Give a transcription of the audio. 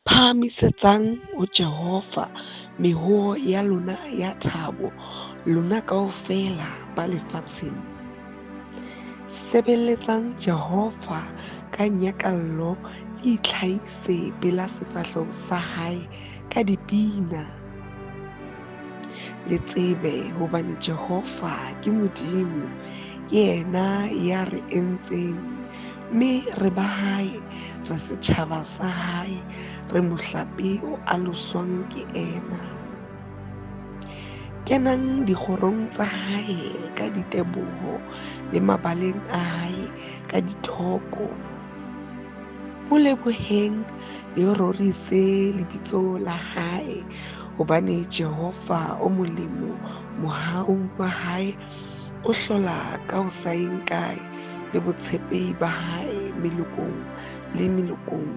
Phahamisetsang ho Jehova mehoo ya lona ya thabo, lona kaofela ba lefatsheng. Sebeletsang Jehova ka nyakallo, le itlhahise pela sefahleho sa hae ka dipina. Le tsebe hobane Jehova ke Modimo, ke yena ya re entseng, mme re ba hae, re setjhaba sa hae, re mohlape o aloswang ke ena. Kenang dikgorong tsa hae ka diteboho le mabaleng a hae ka dithoko. Mo leboheng le rorise lebitso la hae, hobane Jehova o molemo, mohau wa hae o hlola ka ho sa yeng kae, le botshepehi ba hae melokong le melokong.